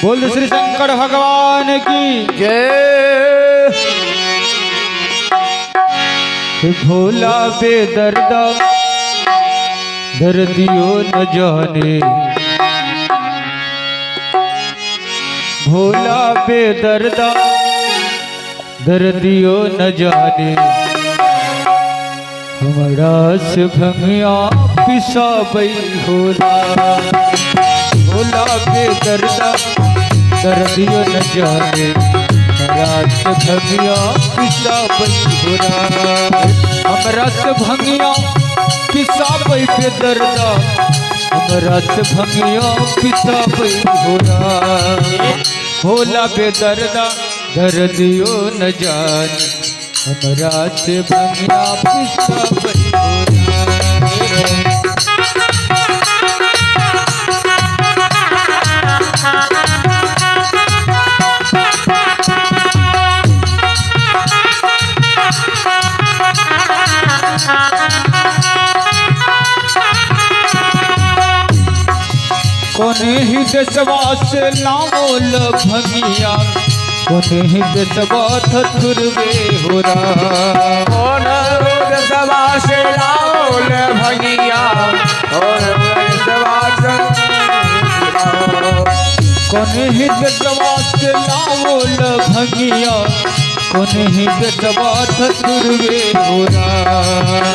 बोल श्री शंकर भगवान की जय। भोला बेदर्दा दर्दियो न जाने, भोला बेदर्दा दर्दियो न जाने, हमरा से भंगिया पिसाबई होला। भोला बेदर्दा दर्दियो न जाने, हमरा से भंगिया पिसाबई होला। हमरा से भंगिया पिसाबई बेदर्दा, हमरा से भंगिया पिसाबई होला। भोला बेदर्दा दर्दियो न जाने, हमरा से भंगिया पिसाबई होला। कोने ही देशवा से लावल भंगिया, कोने ही देशवा थथुरवे होरा। कौन देशवा से लावल भंगिया, कौन देशवा से, कोने ही देशवा से लावल भंगिया, कोने ही देशवा थथुरवे होरा।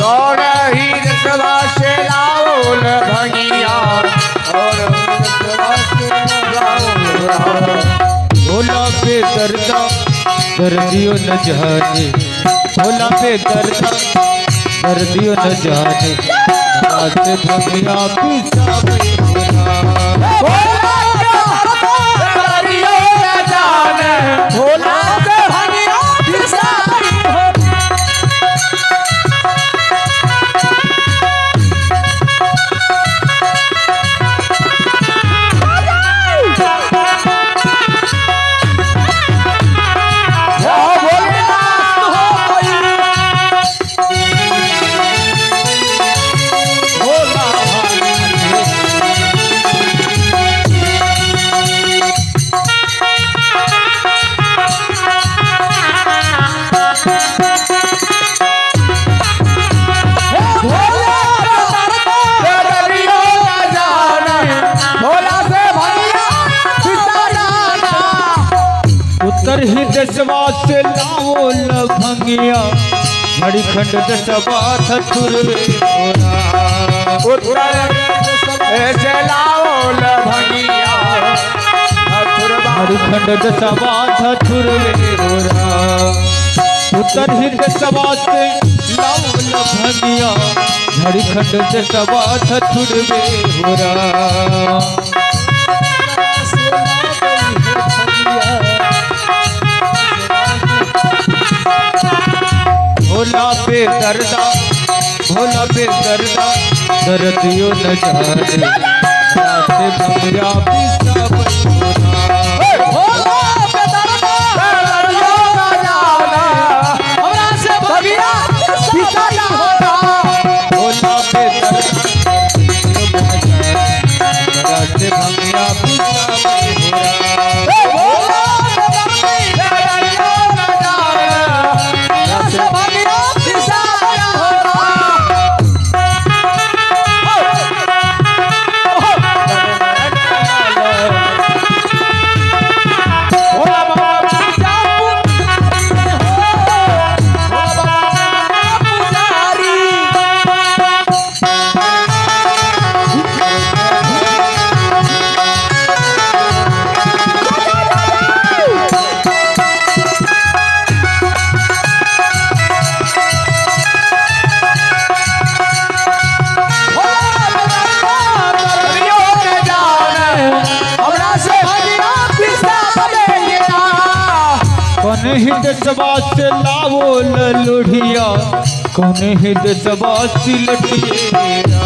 कौन ही देशवा से लावल भंगिया, और भोला बेदर्दा दर्दियो न जाने, भोला बेदर्दा दर्दियो न जाने, हमरा से भंगिया पिसाबई होला। भोला दर्दियो न जाने, भोला से भंगिया पिसाबई होला। उत्तर ही देशवा से लावल भंगिया, झारखंड देशवा थथुरवे होला। उत्तर से लावल भंगिया, झारखंड देशवा थथुरवे होला। उत्तर ही देशवा से लावल भंगिया, झारखंड देशवा थथुरवे होला। भोला बेदर्दा, भोला बेदर्दा दर्दियो न जाने, हमरा से भंगिया पिसाबई होला। भोला बेदर्दा दर्दियो न जाने, हमरा से भंगिया पिसाबई होला। भोला बेदर्दा दर्दियो न जाने, हमरा से भंगिया पिसाबई होला। भोला बेदर्दा दर्दियो न जाने, हमरा से भंगिया पिसाबई होला। भोला बाबा पुजारी कौन ही देशवा से लावल लोढ़िया, कौन ही देशवा से लटिएरा।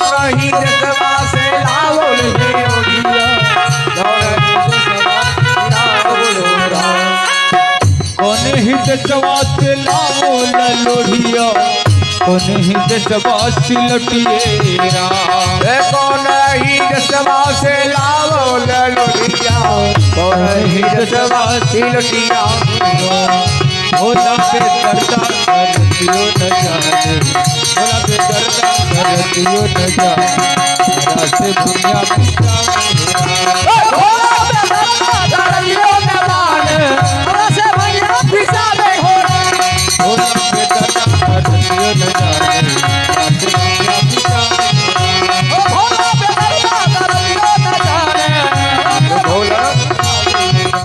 कहीं देशवा से लावल लोढ़िया, कौन ही देशवा से लावल लोढ़िया, कौन ही देशवा से लटिएरा। कौन ही जसवा से लावो लोटिया, कौन ही जसवा से लोटिया। भोला पे दर्दा करतियो न जाने, भोला पे दर्दा करतियो न जाने, रास्ते दुनिया पिता।